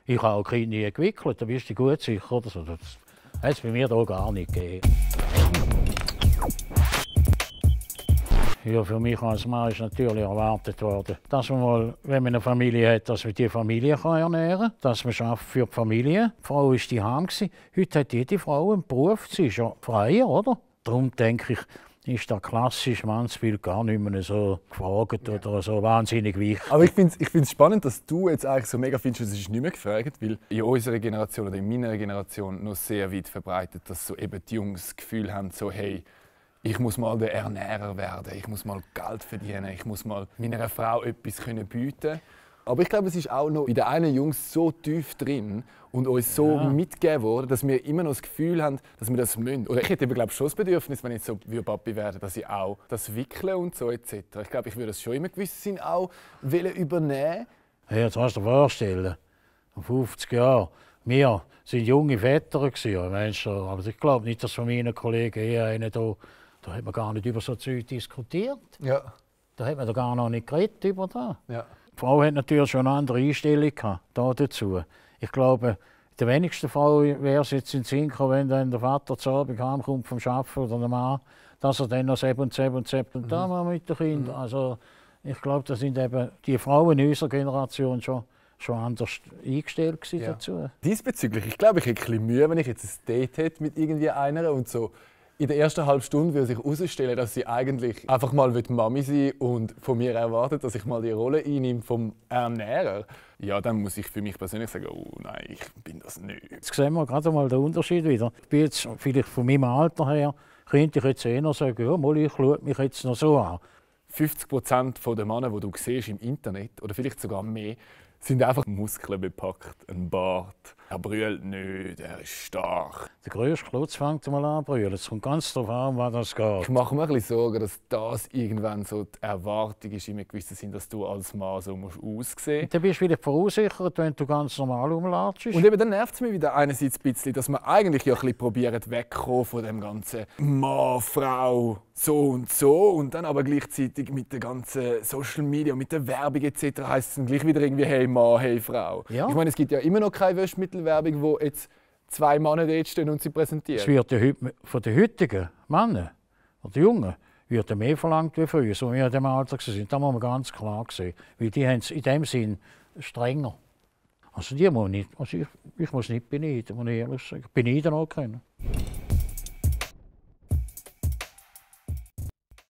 Ich habe auch Kinder nie gewickelt, da bist du gut sicher. Oder so. Das hat es bei mir hier gar nicht gegeben. Ja, für mich als Mann ist natürlich erwartet worden, dass man mal, wenn man eine Familie hat, dass man die Familie ernähren kann, dass man schafft für die Familie. Die Frau war daheim. Heute hat jede Frau einen Beruf, sie ist ja freier, oder? Darum denke ich, ist das klassische Mannsbild gar nicht mehr so gefragt oder so wahnsinnig wichtig. Aber ich finde es spannend, dass du jetzt eigentlich so mega findest, es ist nicht mehr gefragt, weil in unserer Generation oder in meiner Generation noch sehr weit verbreitet, dass so eben die Jungs das Gefühl haben, so hey, ich muss mal der Ernährer werden, ich muss mal Geld verdienen, ich muss mal meiner Frau etwas bieten. Aber ich glaube, es ist auch noch bei den einen Jungs so tief drin und uns so mitgegeben worden, dass wir immer noch das Gefühl haben, dass wir das müssen. Oder ich hätte eben, glaube ich, schon das Bedürfnis, wenn ich so Papi werde, dass ich auch das wickle und so etc. Ich glaube, ich würde das schon im gewissen Sinn auch übernehmen. Hey, jetzt musst du dir vorstellen, vor 50 Jahren, wir waren junge Väter, aber ich glaube nicht, dass von meinen Kollegen hier einer da hat man gar nicht über so Zeug diskutiert. Ja. Da hat man da gar noch nicht geredet über das. Ja. Die Frau hat natürlich schon eine andere Einstellung dazu. Ich glaube, der wenigsten Frau wäre es jetzt in den Sinn gekommen, wenn dann der Vater zu Abend heimkommt vom Arbeiten oder der Mann, dass er dann noch Sepp und da mal mit den Kindern. Also, ich glaube, da sind eben die Frauen in unserer Generation schon anders eingestellt dazu. Diesbezüglich, ich glaube, ich hätte ein bisschen Mühe, wenn ich jetzt ein Date hätte mit irgendwie einer und so in der ersten halben Stunde würde sich herausstellen, dass sie eigentlich einfach mal Mami sein will und von mir erwartet, dass ich mal die Rolle einnehme vom Ernährer. Ja, dann muss ich für mich persönlich sagen, oh nein, ich bin das nicht. Jetzt sehen wir gerade mal den Unterschied wieder. Ich bin jetzt vielleicht von meinem Alter her, könnte ich jetzt eher sagen, ja, mal, ich schaue mich jetzt noch so an. 50% der Männer, die du siehst im Internet, oder vielleicht sogar mehr, sind einfach Muskeln bepackt, ein Bart. Er brüllt nicht, er ist stark. Der grösste Klotz fängt mal an zu brüllen. Es kommt ganz darauf an, was das geht. Ich mache mir ein bisschen Sorgen, dass das irgendwann so die Erwartung ist, in einem gewissen Sinn, dass du als Mann so aussehen musst. Dann bist du wieder verunsichert, wenn du ganz normal rumlatschst. Und eben dann nervt es mich wieder einerseits ein bisschen, dass man eigentlich ja ein bisschen probiert wegzukommen von dem ganzen Mann, Frau, so und dann aber gleichzeitig mit der ganzen Social Media, mit der Werbung etc. heisst es dann gleich wieder irgendwie «Hey Mann, hey Frau». Ja. Ich meine, es gibt ja immer noch keine Wäschmittelwerbung, wo jetzt zwei Männer dort stehen und sie präsentieren. Es wird ja von den heutigen Männern oder Jungen wird ja mehr verlangt wie früher, so wie wir in diesem Alter waren. Das muss man ganz klar sehen. Weil die haben es in dem Sinn strenger. Also die muss nicht, ich muss nicht beneiden, muss ich ehrlich sagen. Beneiden auch können.